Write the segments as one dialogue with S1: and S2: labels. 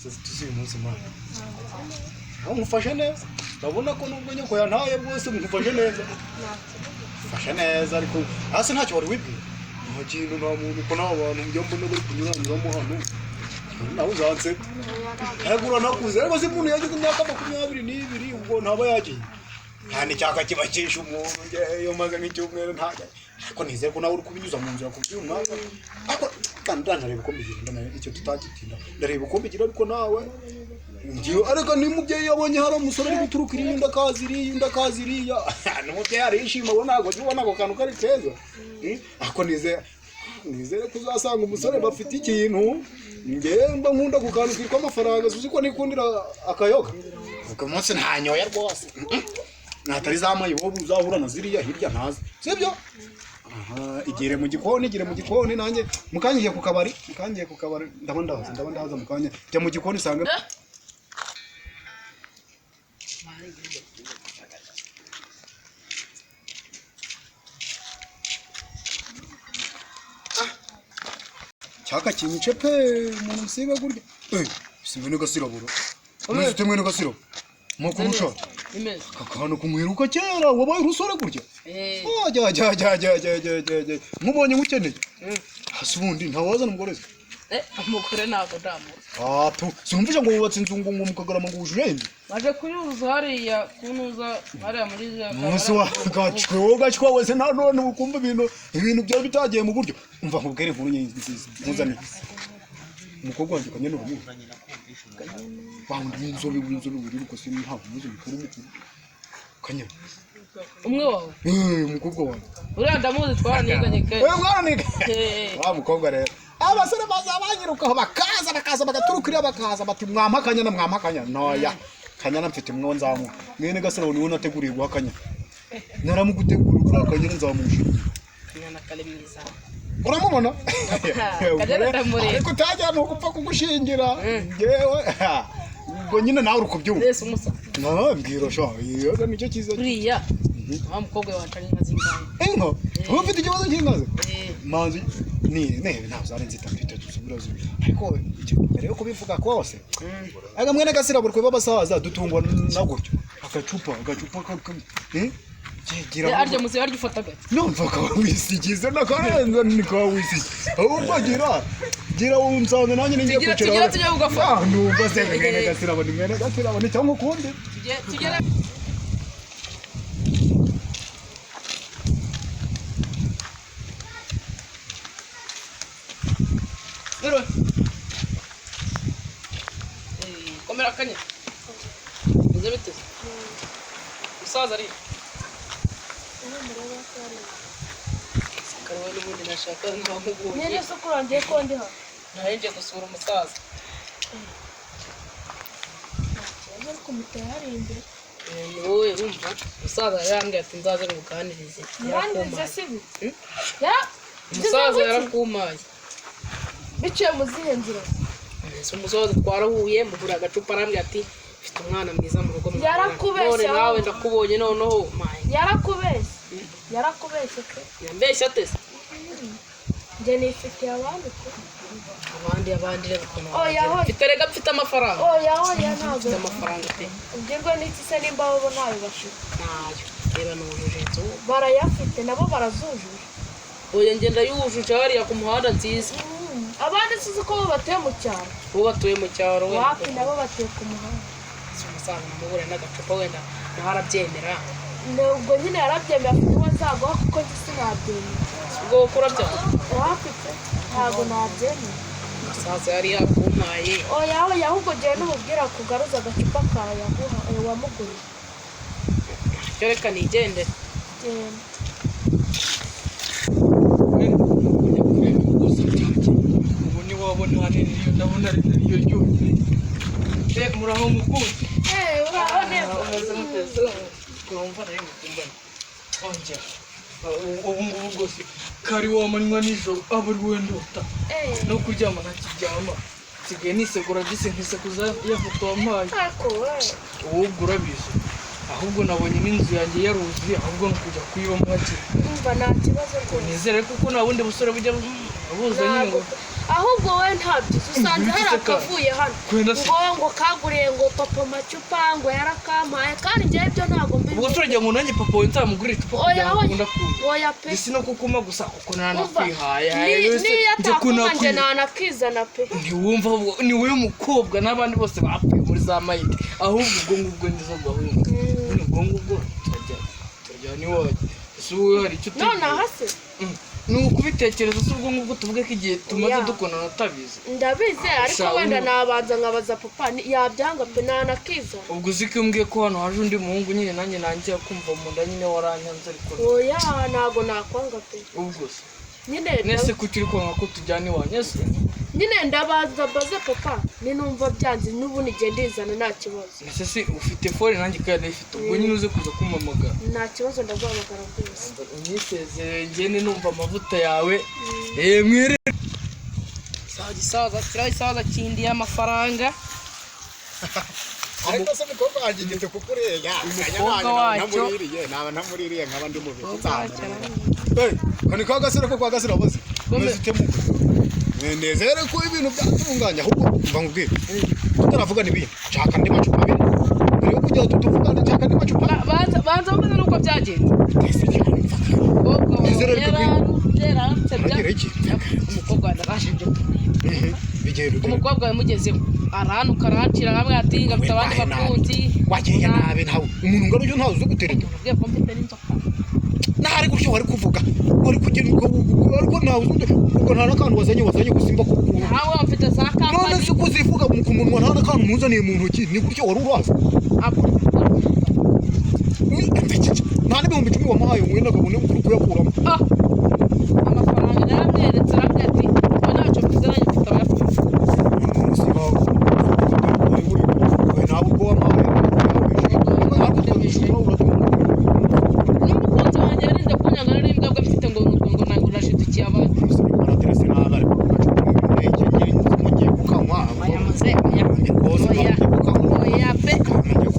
S1: Tuzi uyu munsi mwana. Aho ngufashe neza. Ndabona ko nubwo nyoko yantaye bwose ngufashe neza. Mfashe neza ariko hasi ntacyo wari wibwira. Nta kintu, nta muntu, ko nta bantu njya mbona bari kunyuranyuramo hano. Nawe uzanseka. Ariko uranakuze. Ariko se umuntu yagize imyaka 22 ubwo ntaba yagiye. Nta n'icyaka kibakisha umuntu, njyewe iyo maze nk'icyumweru ntajya. Ariko nizere ko nawe uri kubinyuza mu nzira kubwira umwanya. Ariko kandi ndareba uko mbigira, ndanareba icyo tutagitinda. Ndareba uko mbigira ariko nawe ngiyo, ariko ni umubyeyi yabonye hari umusore uri guturuka iriya, undi akaza iriya, undi akaza iriya, n'umubyeyi arishima. Ubona ntabwo ujya ubona ako kantu kari keza. Ariko nizere ko uzasanga umusore bafite ikintu. Njyewe mba nkunda ku kantu kitwa amafaranga, uzi ko nikundira akayoga. Ubwo munsi ntanyoye rwose, natari za mayibobo uzahura na ziriya hirya ntazi, sibyo? Aha, igire mu gikoni, igire mu gikoni, nanjye mukangiye ku kabari, mukangiye ku kabari, ndaba ndahaza, ndaba ndahaza mukanya. Jya mu gikoni usange. Cyaka kinyice pe, umuntu usiba gurya. Si mwene gasirabura. Mwese ute mwene gasirabo? Makurusha.
S2: Imeze.
S1: Aka kantu kumuheruka kera wabaye urusore gurya.
S2: Eh.
S1: Ah, jya jya jya jya jya jya jya jya. Nkubonye ngukeneye. Hasi ubundi ntawazana umugore se.
S2: Umugore ntabwo ndamuzi.
S1: Ah, tu. Sinumvisha ngo wubatse inzu ngo mu Kagarama ngo wujuje inzu.
S2: Baje kuyuzuza hariya kunuza hariya muri ziriya
S1: Umunsi wa gacwe wowe gacwa wese nta none ukumva ibintu byari bitagiye mu buryo. Umva nkubwire inkuru nyinshi nziza. Nkuzaniye. Umukobwa wanjye Kanyana uramuzi? Wa wundi w'inzobe, w'inzobe wiruka, se ntabwo umuzi mukuru mukuru. Kanyana.
S2: Umwe wawe?
S1: Umukobwa wanjye.
S2: Uriya ndamuzi, twaraniganye kenshi.
S1: Mwana.
S2: Eh.
S1: Wa mukobwa rero. Abasore baza banyirukaho, bakaza bakaza bagaturuka iriya, bakaza bati mwampa Kanyana, mwampa Kanyana. Noya. Kanyana mfite umwe nzamuha. Mwene Gasaro niwe nateguriye guha Kanyana. Naramugutegura kuri Kanyana nzamushira.
S2: Kanyana kari mwiza.
S1: Uramubona?
S2: Kanyana ndamureba.
S1: Ariko utajya ni ugupfa kugushingira. Njyewe ubwo nyine nawe uri kubyumva.
S2: Mbese umusa.
S1: Nabwira sha, iyo nicyo cyiza.
S2: Buriya wa mukobwa wacanye inka zingahe?
S1: Inka? Uba ufite ikibazo cy'inka ze?
S2: Eh.
S1: Manzi ni ne ntabwo zarenze itatu, itatu zibura zibiri. Ariko mbere yo kubivuga kose, aga mwene Gasirabo twe b'abasaza dutungwa na gutyo. Agacupa, agacupa eh? Gira.
S2: Arya muzi arya ufata gake.
S1: Numva ko wisigize nakarenza, ni ko wisige. Ahubwo gira gira unsanze nanjye ningiye
S2: Tugira-
S1: kwicara.
S2: tugira tujye kugafata.
S1: Ah, numva se mwene Gasirabo ni mwene Gasirabo ni cyangwa ukundi.
S2: Tugere. Rero. Komera Kanya. Muze bite? Musaza ari. Kariwe n'ubundi nashaka nkamuguye.
S3: Nyine se kurangiye ko ndi hano?
S2: Nari nje gusura umusaza.
S3: Ikibazo ariko muteye hari imbere.
S2: Ni wowe urumva umusaza yarambwiye ati nzaze muganirize.
S3: Muganirize si bi?
S2: Hmm?
S3: Ya.
S2: Umusaza yarakumaye.
S3: Biciye mu zihe nzira?
S2: Ese umusaza twarahuye mugura agacupa arambwira ati mfite umwana mwiza mu rugo mwana.
S3: Yarakubeshye
S2: None nawe
S3: ahubwo.
S2: ndakubonye noneho maye.
S3: Yarakubeshye. Yarakubeshye pe.
S2: Yambeshye ate se?
S3: Njye nifitiye abandi pe.
S2: Abandi abandi reba ukuntu
S3: Oya,
S2: wagira.
S3: oya.
S2: Mfite rega, mfite amafaranga.
S3: Oya oya ntabwo.
S2: Mfite amafaranga pe.
S3: Ubwirwa n'iki se nimba bo ntayo bafite?
S2: Ntayo. Reba nujuje inzu.
S3: Barayafite nabo barazujuje.
S2: Oya ngenda yujuje hariya ku muhanda nziza.
S3: Abandi sizi ko bo batuye mu cyaro.
S2: Bo batuye mu cyaro wenda.
S3: Wapi, nabo batuye ku muhanda.
S2: Si umusaza namubura n'agacupa wenda nawe arabyemera.
S3: Ubwo nyine yarabyemeye afite uwo azaguha kuko njye sinabyemera.
S2: Si ubwo wowe urabyanga?
S3: Wapi pe, ntabwo nabyemera.
S2: Umusaza yari yakumpaye.
S3: Oya oya, ahubwo genda umubwira kugaruza agacupa kawe yaguha wamuguriye.
S2: Cyo reka nigendere.
S3: Genda.
S4: Kujya kureba ibigozi byanjye, ubu niwabo nta nini, ndabona ari nariyo ryonyine. Muraho mukunzi?
S3: Uraho neza.
S4: Umeze muteze? Urumva nari mukumbane ongera ubu ngubu rwose kari wamanywa nijoro aba ari wowe ndota, no kuryama ntakiryama, nsigaye nisegura gise nkisekuza ya foto wampaye.
S3: Ariko we.
S4: Wowe ubwo urabizi, ahubwo nabonye n'inzu yanjye yaruzuye, ahubwo ni ukujya kuyibamo hakiri kare.
S3: Umva, nta kibazo rwose.
S4: Nizere kuko nta bundi busore bujya buza nyine ngo
S3: Ntabwo Ahubwo wowe ntabyo usanze hari
S4: Ibiki se
S3: akavuye hano
S4: Kwenda se.
S3: ngo kaguriye ngo papa amacupa ngo yarakampaye, kandi njyewe ibyo ntabwo mbizi.
S4: Ubwo turagira ngo nanjye papa wawe nzamugurire icupa
S3: Oya,
S4: kugira ngo
S3: oya.
S4: akunda kunywa.
S3: Oya pe.
S4: Ese no kukuma gusa kuko
S3: Umva,
S4: ntanakwihaye.
S3: niyo atakuma njye ntanakizana pe.
S4: Ntiwumva, ahubwo ni wowe mukobwa n'abandi bose bapfuye muri za mayiti, ahubwo ubwo ngubwo nizo gahunda nyine, ubwo ngubwo turajya n'iwanjye. Ese wowe hari icyo utekereza?
S3: Nonaha se?
S4: Ni ukubitekereza se ubwo ngubwo tuvuge ko igihe tumaze
S3: Oya.
S4: dukundana utabizi?
S3: Ndabizi, ariko
S4: Sha,
S3: wenda nabanza nkabaza papa, yabyanga pe, ntanakizana.
S4: Ubwo uzi ko iyo umbwiye ko hano haje undi muhungu nyine, nanjye nangiye kumva mu nda nyine waranyanze, ariko
S3: Oya, ntabwo nakwanga pe.
S4: Ubwo se
S3: Nyine
S4: nese kuki uri kwanga ko tujyana iwanjye ese?
S3: Nyine ndabanza mbaze papa, ninumva byanze n'ubundi igihe ndizana, nta kibazo.
S4: Ese si ufite fone nanjye kandi ndayifite, ubwo nyine uze kuza kumpamagara.
S3: Nta kibazo, ndaguhamagara rwose.
S4: Unyisezerere ngende numva amavuta yawe mwere.
S2: Gisaza kiriya gisaza kindiye amafaranga.
S1: Ariko se umukobwa wanjye ngeze kukurega?
S2: Umukobwa wacyo.
S1: Ntamuririye, naba ntamuririye nkaba ndi mubi.
S2: Umukobwa wacyo.
S1: Kani kwa gasore ko kwa gasore waboze.
S2: Gome.
S1: Meze ute muko? Nezere ko ibintu byatunganye, ahubwo mva nkubwire. Tutaravuga n'ibindi. Nshaka andi macupa abiri. Mbere yo kujya tutuvuga, nshaka andi macupa.
S2: Banza banza wumve nuko byagenze.
S1: Ese cyane mfaka.
S2: Umukobwa wawe
S1: Nizere ko
S2: yaransebya.
S1: Uragira iki?
S2: Umukobwa wanjye arashinje kumureba.
S1: Ehe, bigenda ute?
S2: Umukobwa wamugezeho arahanuka, arahancira, aramubwira ati ngo afite abandi
S1: Wabaye nabi.
S2: bakunzi.
S1: Wagiye nabi ntawe. Umuntu ungana utyo ntawe uzi gutereta.
S2: Ugiye ko mfite n'inzoka.
S1: Nahari gutyo wari kuvuga. Wari kugira ngo ariko ntawe uzi ubwo nta n'akantu wazanye gusimba ko.
S2: Nawe mfite za
S1: None
S2: kampani.
S1: se ko uzivuga ku munwa nta n'akantu muzaniye mu ntoki, ni gutyo wari urazi? Nta n'10,000 wamuhaye umwenda akabone uri kuyakuramo.
S2: Ah, amafaranga naramweretse, arambwira ati ngo ntacyo mfite, nanjye mfite abayafite.
S1: Ntabwo ubwo wamuhaye
S2: N'umukunzi wanjye yarinze kunyanga nari imbwa mfite ngo ngo ntabwo nashidukiye abandi. Oya muze, oya oya oya pe,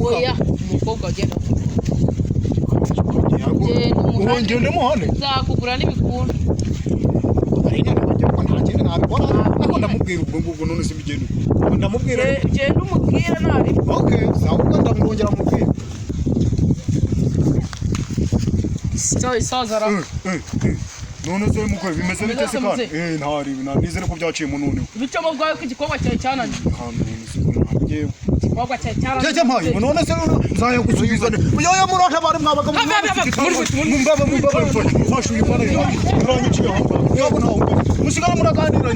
S2: oya umukobwa ugenda genda umuhane.
S1: Ngendemo hane.
S2: Nzakugura n'ibikunda.
S1: Ariko ndamubwira ubwo ngubwo, none se mbigenda ndamubwira?
S2: Genda umubwire nabi.
S1: Okay, sawa, ubwo ndamwongera mubwira.
S2: Isaza ra.
S1: None se mukwe bimeze bite se kandi? Ntari nizere ko byaciyemo noneho.
S2: Ibicamo bwawe ko igikorwa cyawe cyananiye.
S1: Kandi none se ko ntabwo
S2: Igikorwa cyawe cyananiye.
S1: Cyo mpaye none se nzayagusubiza yoyo murata bari mwabaga mumbaba mfashe uyu mwana uranyiciye aho ngaho, ntabwo musigara muraganira.